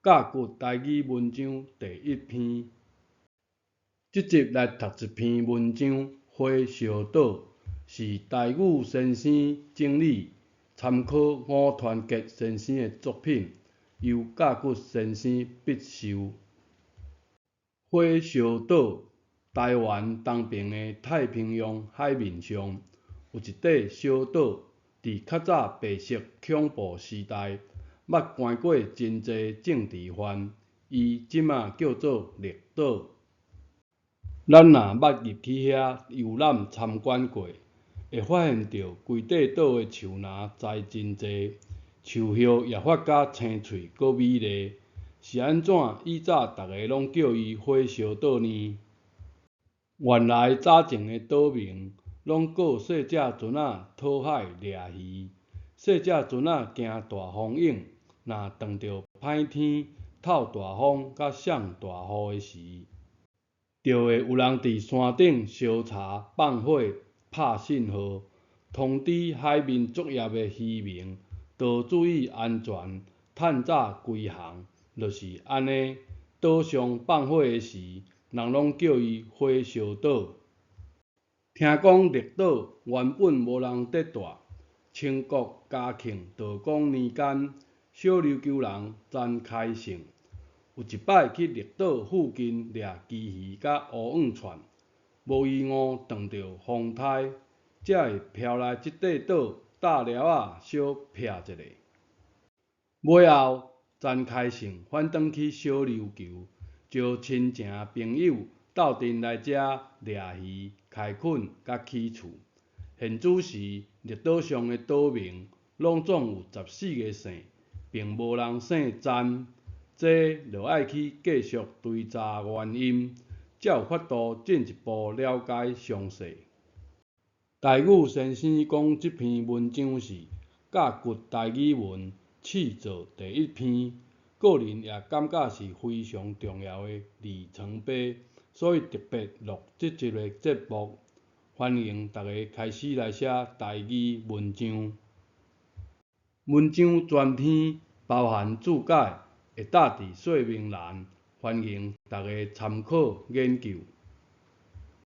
教骨台語文章第一篇。這集來讀一篇文章《火燒島》，是台語先生整理，參考吳傳杰先生的作品，由教骨先生筆授。火燒島，台灣東爿的太平洋海面上，有一塊小島，佇較早白色恐怖時代，捌關過真濟政治犯，伊這馬叫做綠島。咱若捌入去遐遊覽參觀過，會發現著規塊島的樹林栽真濟，樹葉也發甲青翠閣美麗。是按怎以早逐家攏叫伊火燒島呢？原來早前的島民攏靠細隻船仔討海掠魚，細隻船仔驚大風湧，若撞著歹天、透大風佮摔大雨的時，就會有人佇山頂燒柴放火拍信號，通知海面作業的漁民多注意安全，趁早歸航，就是按呢。島上放火的時，人攏叫伊火燒島。聽講綠島原本無人佇住，清國嘉慶道光年間，小琉球人詹開勝有一擺去綠島附近掠旗魚佮烏鶯串，無意誤撞著風颱，才會飄來這塊島搭寮仔小避一下。尾後，詹開勝返轉去小琉球，招親情朋友鬥陣來遮掠魚、開墾佮起厝。現此時，綠島上的島民攏總有14個姓，並無人姓詹。這就愛去繼續追查原因，才有法度進一步了解詳細。台語先生講這篇文章是教骨台語文試做第一篇，個人也感覺是非常重要的里程碑，所以特別錄這集的節目。歡迎大家開始來寫台語文章。文章全篇包含注解，會貼佇說明欄，歡迎大家參考研究。